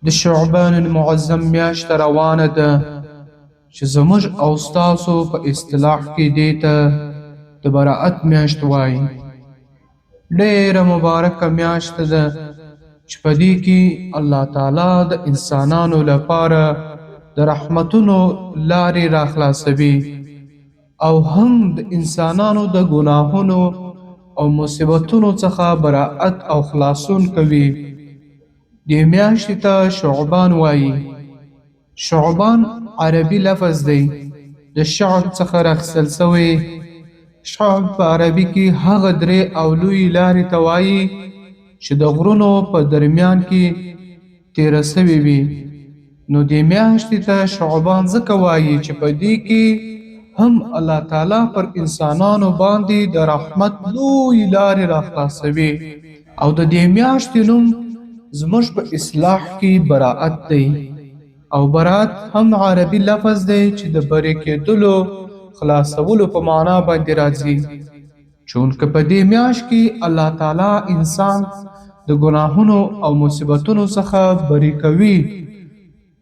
د شعبان المعظم میاشت روانه ده چې زموږ او ستاسو په اصطلاح کې دې ته د براءت میاشت وایي. ډېره مبارکه میاشت ده چې په دې کې الله تعالی د انسانانو لپاره د رحمتونو لارې راخلاصوي او هم د انسانانو د ګناهونو او مصیبتونو څخه براءت او خلاصون کوي. دې میاشتې ته شعبان وایي. شعبان عربي لفظ دی، د شعب څخه راخیستل شوی. شعب په عربي کې هغه درې او لویې لارې ته وایي چې د غرونو په درمیان کې تېره شوې وي. نو دې میاشتې ته شعبان ځکه وایي چې په دې کې هم الله تعالی پر انسانانو باندې د رحمت لویې لارې راخلاصوي. او د دې میاشتې نوم زموږ په اصلاح کې براءت دی، او براءت هم عربي لفظ دی چې د بري کېدلو، خلاصولو په معنا باندې راځي. چونکه په دې میاشت کې الله تعالی انسان د ګناهونو او مصیبتونو څخه بري کوي،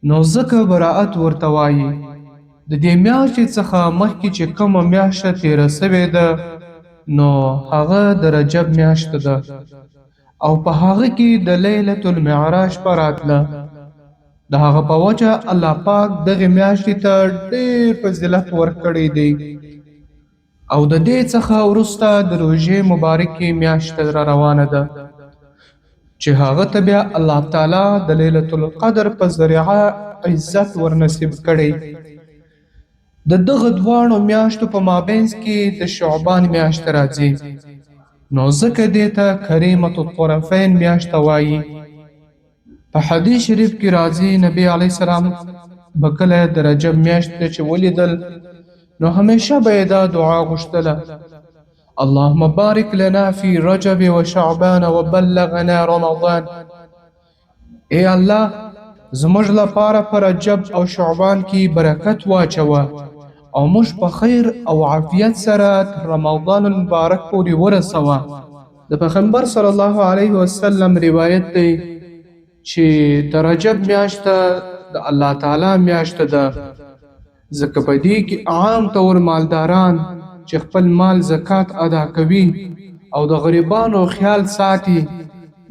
نو ځکه براءت ورته وایي. د دې میاشتې څخه مخکې چې کومه میاشت تېره شوې ده نو هغه د رجب میاشت ده، او په هغه کې د لیلة المعراج شپه راتله. د هغه په وجه الله پاک دغې میاشتې ته ډېر فضیلت ورکړی دی. او د دې څخه وروسته د روژې مبارکې میاشت را روانه ده چې هغه ته بیا الله تعالی د لیلة القدر په ذریعه عزت ورنصیب کړی. د دغه دواړو میاشتو په مابینځ کې د شعبان میاشت راځي، نو ځکه دې ته کریمة الطرفین میاشت وایي. په حدیث شریف کې راځي، نبی علیه السلام به کله د رجب میاشت چې ولیدل نو همیشه به یې دا دعا غوښتله: اللهم بارک لنا فی رجب وشعبان وبلغنا رمضان. ای الله، زموږ لپاره په رجب او شعبان کې برکت واچوه او موږ په خیر او عافیت سره تر رمضان المبارک پورې ورسوه. د پیغمبر صلی الله علیه وسلم روایت دی چې د رجب میاشت د الله تعالی میاشت ده، ځکه په دې کې عام طور مالداران چې خپل مال زکات ادا کوي او د غریبانو خیال ساتي،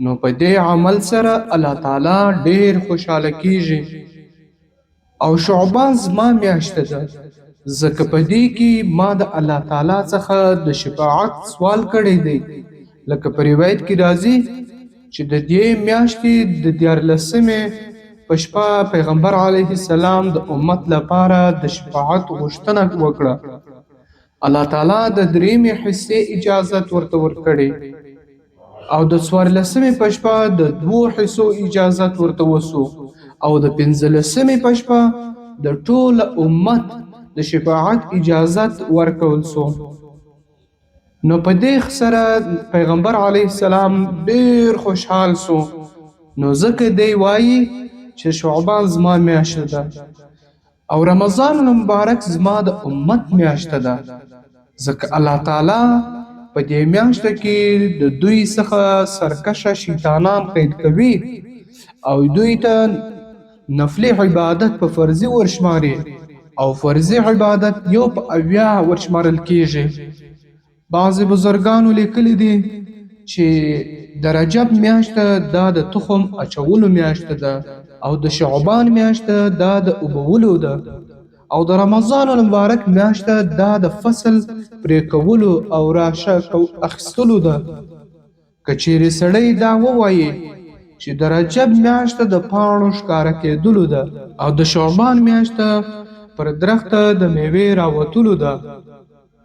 نو په دې عمل سره الله تعالی ډیر خوشحاله کیږي. او شعبان زما میاشت ده، ځکه په دې کې ما د الله تعالی څخه د شفاعت سوال کړی دی. لکه په روایت کې راځي چې د دې میاشتې د 13مې په شپه پیغمبر علیه السلام د امت لپاره د شفاعت غوښتنه وکړه. الله تعالی د درېیمې حصې اجازت ورته ورکړې او د 14مې په شپه د دوو حصو اجازت ورته وسو، او د 15مې په شپه د ټول امت د شفاعت اجازت ورکول سو. نو په دې سره پیغمبر علیه السلام ډیر خوشحال سو، نو ځکه دی وایي چې شعبان زما میاشت ده او رمضان المبارک زما د امت میاشت ده، ځکه الله تعالی په دې میاشت کې د دوی څخه سرکشه شیطانان قید کوي او دوی ته نفلي عبادت په فرضي ورشماري، او فرضي عبادت یو په 70 ورشمارل کیږي. بعضې بزرګانو لیکلي دي چې د رجب میاشت دا د تخم اچولو میاشت ده، او د شعبان میاشت دا د اوبولو ده، او د رمضان المبارک میاشت دا د فصل پرې کولو او راشه اخیستلو ده. که چیرې سړی دا ووایي چې د رجب میاشت د پاڼو ښکاره کېدلو ده، او د شعبان میاشت پر درخته د میوې راوتلو ده،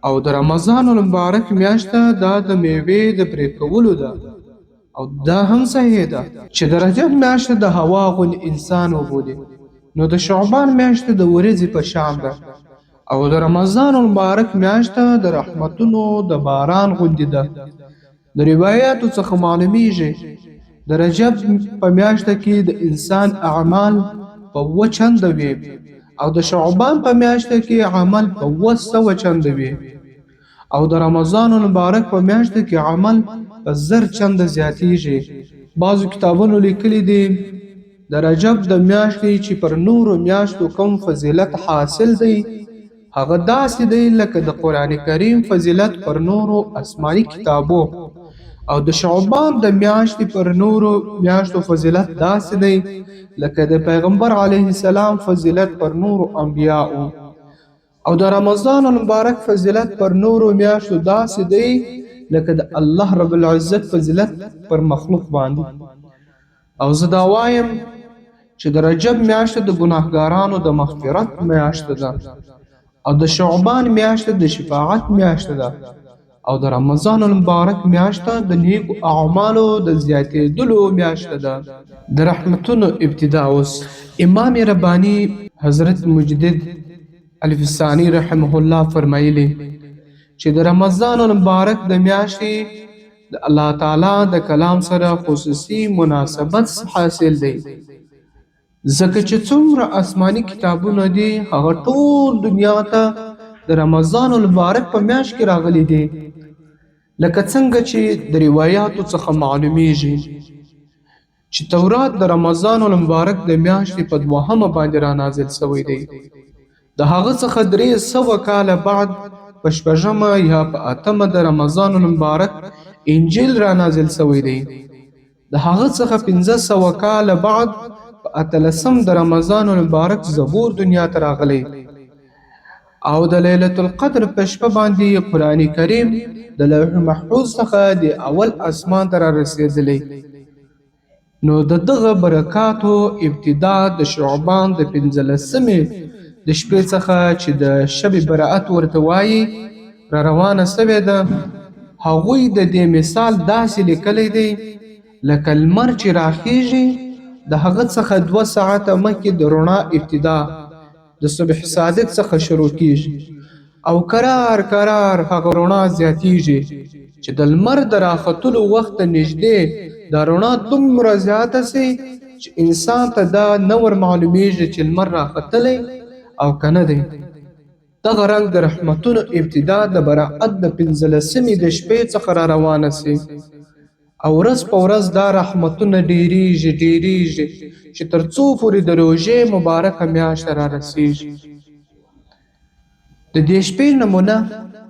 او د رمضان المبارک میاشت دا د میوې د پرې کولو ده، او دا هم صحیح ده چې د رجب میاشت د هوا غوندې انسان وبولي، نو د شعبان میاشت د ورځې په شان ده، او د رمضان المبارک میاشت د رحمتونو د باران غوندې ده. د روایاتو څخه معلومیږي د رجب په میاشت کې د انسان اعمال په 7 چنده وي، او د شعبان په میاشت کې عمل په 700 چنده وي، او د رمضان المبارک په میاشت کې عمل په 1000 چنده زیاتیږي. بعضو کتابونو لیکلي دي د رجب د میاشتې چې پر نورو میاشتو کوم فضیلت حاصل دی، هغه داسې دی لکه د قرآن کریم فضیلت پر نورو آسماني کتابو، او د شعبان د میاشتې پر نورو میاشتو فضیلت داسې دی لکه د پیغمبر علیه السلام فضیلت پر نورو انبیاءو، او د رمضان المبارک فضیلت پر نورو میاشتو داسې دی لکه د الله رب العزت فضیلت پر مخلوق باندې. او زه دا وایم چې د رجب میاشت د ګناهګارانو د مغفرت میاشت ده، او د شعبان میاشت د شفاعت میاشت ده، او د رمضان المبارک میاشت د نیکو اعمالو د زیاتېدلو میاشت ده. د رحمتونو ابتدا. اوس امام ربانی حضرت مجدد الف ثانی رحمه الله فرمایلی چې د رمضان المبارک د میاشتې د الله تعالی د کلام سره خصوصي مناسبت حاصل دی، ځکه چې څومره آسماني کتابونه دي هغه ټول دنیا ته د رمضان المبارک په میاشت کې راغلي دي، لکه څنګه چې د روایاتو څخه معلومیږي چې تورات د رمضان المبارک د میاشتې په دوهمه باندې را نازل شوی دی. د هغه څخه 300 کاله بعد په شپږمه یا په اتمه د رمضان المبارک انجیل را نازل شوی دی. د هغه څخه 500 کاله بعد په 18 د رمضان المبارک زبور دنیا ته راغلی، او د لیلة القدر په شپه باندې قرآن کریم د لوح محفوظ څخه د اول اسمان ته را رسېدلی. نو د دغه برکاتو ابتدا د شعبان د 15مې د شپې څخه چې د شب برائت ورته وایي را روانه سوې ده. هغوی د دې مثال داسې لیکلی دی لکه لمر چې راخیږي د هغه څخه 2 ساعته مخکې د رڼا ابتدا د صبح صادق څخه شروع کیږي، او کرار کرار هغه رڼا زیاتیږي چې د لمر د راختلو وخت ته نږدې دا رڼا دومره زیاته سي چې انسان ته دا نه ور معلومیږي چې لمر راختلی او که نه دی. دغه رنګ د رحمتونو ابتدا د برائت د 15مې د شپې څخه را روانه سي، او ورځ په ورځ دا رحمتونه ډیریږي ډیریږي چې تر څو پورې د روژې مبارکه میاشت را رسیږي. د دې شپې نمونه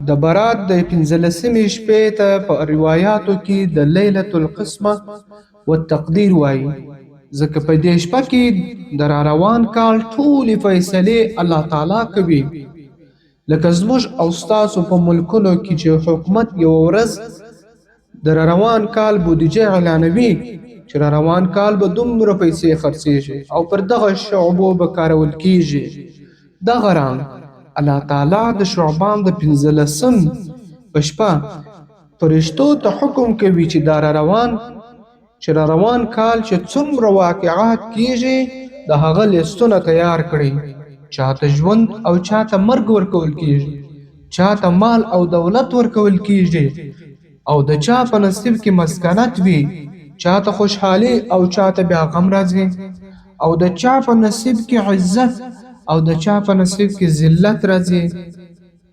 د برات د 15مې شپې ته په روایاتو کې د لیلة القسمة والتقدیر وایي، ځکه په دې شپه کې د را روان کال ټولې فیصلې الله تعالی کوي. لکه زموږ او ستاسو په ملکونو کې چې حکومت یوه ورځ د را روان کال بودیجه اعلانوي چې را روان کال به دومره پیسې خرڅیږي او پر دغه شعبو به کارول کیږي، دغه رنګ الله تعالی د شعبان د 15 په شپه فرشتو ته حکم کوي چې دا را روان کال چې څومره واقعات کیږي د هغه لیستونه تیار کړئ. چاته ژوند او چاته مرګ ورکول کیږي، چاته مال او دولت ورکول کیږي، او د چا په نصیب کې مسکنت وي، چاته خوشحالي او چاته بیا غم راځي، او د چا په نصیب کې عزت او د چا په نصیب کې ذلت راځي.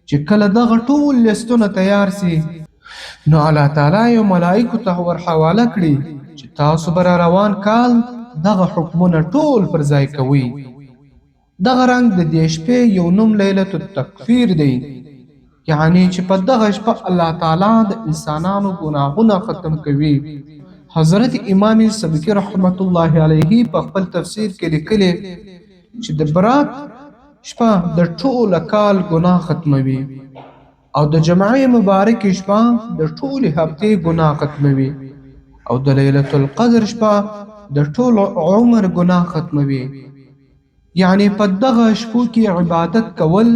چې کله دغه ټول لیستونه تیار سي نو الله تعالی یو ملائکو ته ور حواله کړي چې تاسو به را روان کال دغه حکمونه ټول پر ځای کوئ. دغه رنګ د دې شپې یو نوم لیلة التکفیر دی، یعنی چې په دغه شپه الله تعالی د انسانانو ګناهونه ختم کوي. حضرت امام سبکي رحمت الله علیه په خپل تفسیر کې لیکلي چې د برات شپه د ټوله کال ګناه ختموي، او د جمعې مبارکې شپه د ټولې هفتې ګناه ختموي، او د لیلة القدر شپه د ټول عمر ګناه ختموي. یعنی په دغه شپو کې عبادت کول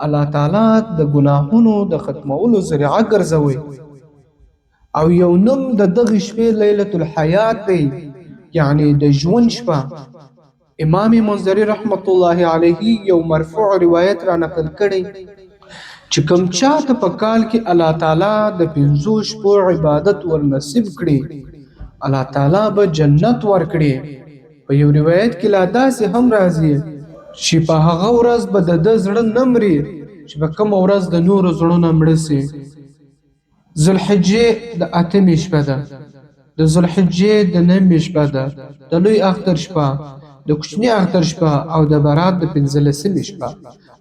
الله تعالی د ګناهونو د ختمولو ذریعه ګرځوي. او یو نوم د دغې شپې لیلة الحیات دی، یعنی د ژوند شپه. امام منذري رحمت الله علیه یو مرفوع روایت را نقل کړی چې کوم چاته په کال کې الله تعالی د 5 شپو عبادت ور نصیب کړي، الله تعالی به جنت ورکړي. په یو روایت کې لا داسې هم راځي چې په هغه ورځ به د ده زړه نه مري چې په کومه ورځ د نورو زړونه مړه سي. ذوالحجې د 8مې شپه ده. د ذوالحجې د نهمې شپه ده، د لوی اختر شپه، د کوچني اختر شپه او د برات د 15مې شپه.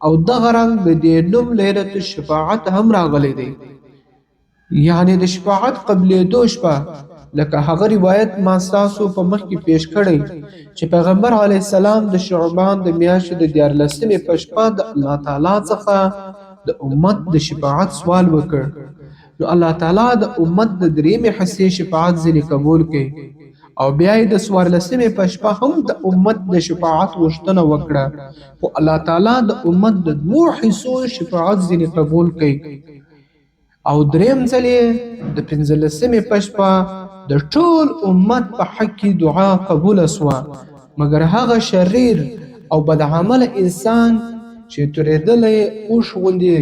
او دغه رنګ د دې نوم لیلة الشفاعت هم راغلی دی، یعنې د شفاعت قبلېدو شپه. لکه هغه روایت ما ستاسو په مخ کې پیش کړی چې پیغمبر علیه السلام د شعبان د میاشتې د 13مې په شپه د الله تعالی څخه د امت د شفاعت سوال وکړ، نو الله تعالی د امت د درېیمې حصې شفاعت ځینې قبول کړي، او بیا یې د 14مې په شپه هم د امت د شفاعت غوښتنه وکړه، خو الله تعالی د امت د دوو حصو شفاعت ځینې قبول کړي، او دریم ځل یې د 15مې په شپه د ټول امت په حق کې دعا قبوله سوه، مګر هغه شریر او بدعمله انسان چې تورېدلی اوښ غوندې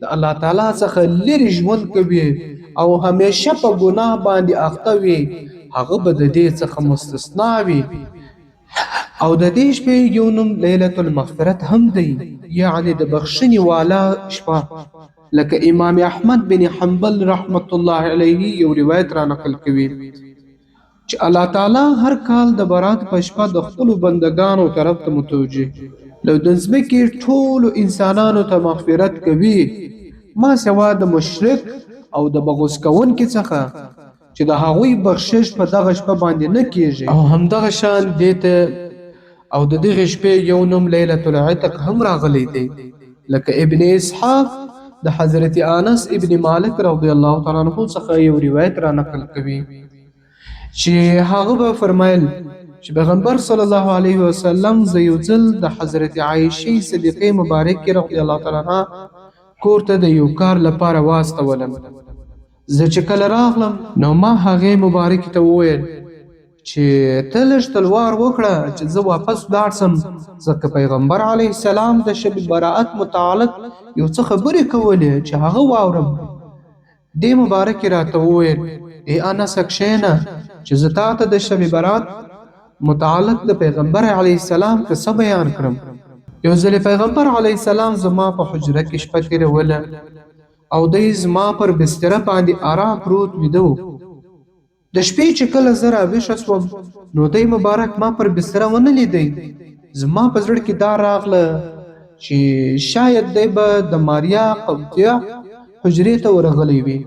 د الله تعالی څخه لرې ژوند کوي او همیشه په ګناه باندې اخته وي، هغه به د دې څخه مستثنا وي. او د دې شپې یو نوم لیلة المغفرت هم دی، یعنې د بخښنې والا شپه. لکه امام احمد بن حنبل رحمت الله علیه یو روایت را نقل کوي چې الله تعالی هر کال د برات په شپه د خپلو بندګانو طرف ته متوجه له د ځمکې ټولو انسانانو ته مغفرت کوي، ما سوا د مشرک او د بغض کوونکي څخه چې د هغوی بخشش په دغه شپه باندې نه کیږي. او همدغه شان دې ته او د دغې شپې یو نوم لیلة العتق هم راغلی دی. لکه ابن اسحاق د حضرت انس ابن مالک رضی الله تعالی عنہ څخه یو روایت را نقل کوي چې هغه به فرمایل چې پیغمبر صلی الله علیه وسلم زه یو ځل د حضرت عایشې صدیقې مبارکې رضی الله تعالی عنها کور ته د یو کار لپاره واستولم. زه چې کله راغلم نو ما هغې مبارکې ته وویل چې ته لږ تلوار وکړه چې زه واپس لاړ سم، ځکه پیغمبر علیه السلام د شب براءت متعلق یو څه خبرې کولې چې هغه واورم. دې مبارکې راته وویل، ای انسه کښېنه چې زه تا ته د شب برات متعلق د پیغمبر علیه السلام قصه بیان کړم. یو ځل پیغمبر علیه السلام زما په حجره کې شپه تېروله او دی زما پر بستره باندې آرام پروت ویده و. د شپې چې کله زه راویښه شوم نو دی مبارک ما پر بستره ونه لیدی. زما په زړه کې دا راغله چې شاید دی به د ماریا قبطیه حجرې ته ورغلی وي.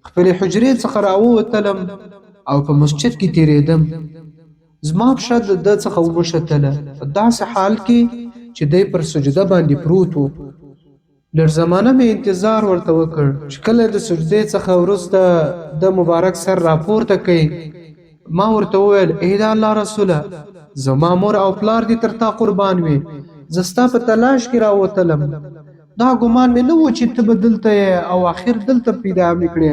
خپلې حجرې څخه راووتلم او په مسجد کې تېرېدم. زما پښه د ده څخه وموښتله، په داسې حال کې چې دی پر سجده باندې پروت و. لږ زمانه مې انتظار ورته وکړ چې کله د سجدې څخه وروسته د مبارک سر راپورته کړي، ما ورته وویل، ای د الله رسوله، زما مور او پلار دې تر تا قربان وي، زه ستا په تلاش کې راوتلم، دا ګمان مې نه و چې ته به دلته یې او اخر دلته پیدا مې کړې.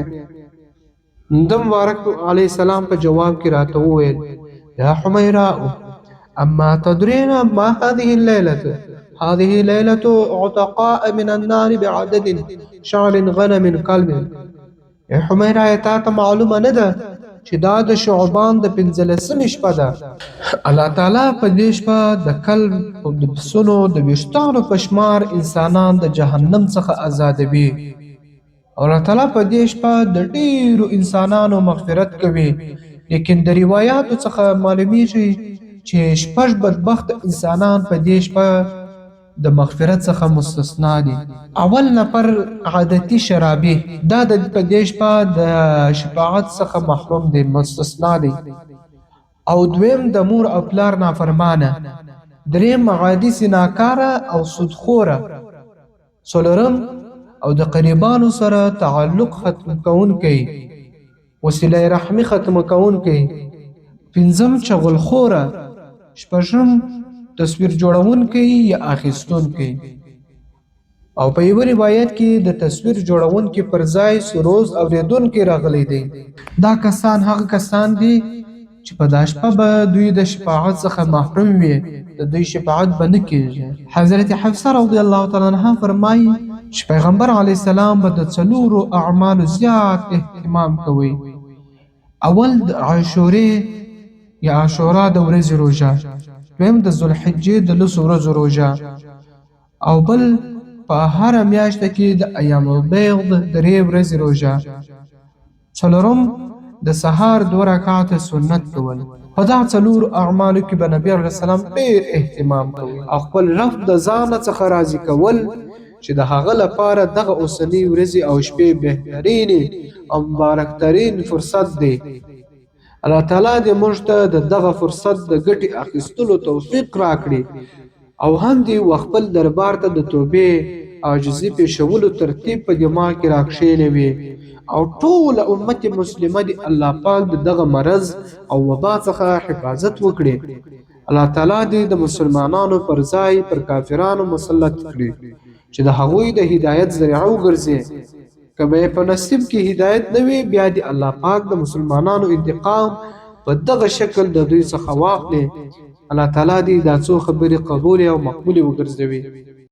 د مبارک علیه السلام په جواب کې راته وویل، یا حمیراء اما تدرين ما هذه الليلة؟ هذه ليلة عتقاء من النار بعدد شعر غنم كلب. ای حمیرا، تا ته معلومه نه ده چې دا د شعبان د 15مې شپه ده؟ الله تعالی په دې شپه د کلب او د پسونو د ویښتانو په شمار انسانان د جهنم څخه ازادوي، او الله تعالی په دې شپه د ډیرو انسانانو مغفرت کوي. لیکن د روایاتو څخه معلومیږي چې شپږ بدبخته انسانان په دې شپه د مغفرت څخه مستثنا دي. اول نفر عادتي شرابي، دا د په دې شپه د شفاعت څخه محروم دی، مستثنا دی. او دویم د مور او پلار نافرمانه، دریم عادي زناکاره او سودخوره، څلورم او د قریبانو سره تعلق ختم کوونکی، وسیله رحمي ختم کوونکی، پنځم چغلخوره، شپږم تصویر جوړونکی یا اخیستونکی. او په یوه روایت کې د تصویر جوړونکي پر ځای سروز اورېدونکی راغلی دی. دا کسان هغه کسان دي چې په دا شپه به دوی د شفاعت څخه محروم وي، د دوی شفاعت به نه کیږي. حضرت حفصه رضی الله تعالی عنها فرمایي چې پیغمبر علیه السلام به د څلورو اعمالو زیات اهتمام کوي. اول د عاشورې یا عاشورا د ورځې روژه، دویم د ذوالحجې د 10 ورځو روژه، او بل په هره میاشت کې د ایام البیض 3 ورځې روژه، څلورم د سهار دوه رکعته سنت کول. په دا څلورو اعمالو کې به نبی علیه السلام ډیر اهتمام کوي او خپل رب د ځانه څخه راضي کول چې د هغه لپاره دغه اوسنۍ ورځې او شپې بهترینې او مبارکترین فرصت دی. الله تعالی دې موږ ته د دغه فرصت د ګټې اخیستلو توفیق راکړي او هم دې و خپل دربار ته د توبې عاجزي پېښولو ترتیب په دماغ کې راکښېنوي او ټوله امت مسلمه دې الله پاک د دغه مرض او وبا څخه حفاظت وکړي. الله تعالی دې د مسلمانانو پر ځای پر کافرانو مسلط کړي چې د هغوی د هدایت ذریعه وګرځي. که به یې په نصیب کې هدایت نه وي، بیا دې الله پاک د مسلمانانو انتقام په دغه شکل د دوی څخه واخلي. الله تعالی دې دا څو خبرې قبولې او مقبولې وګرځوي.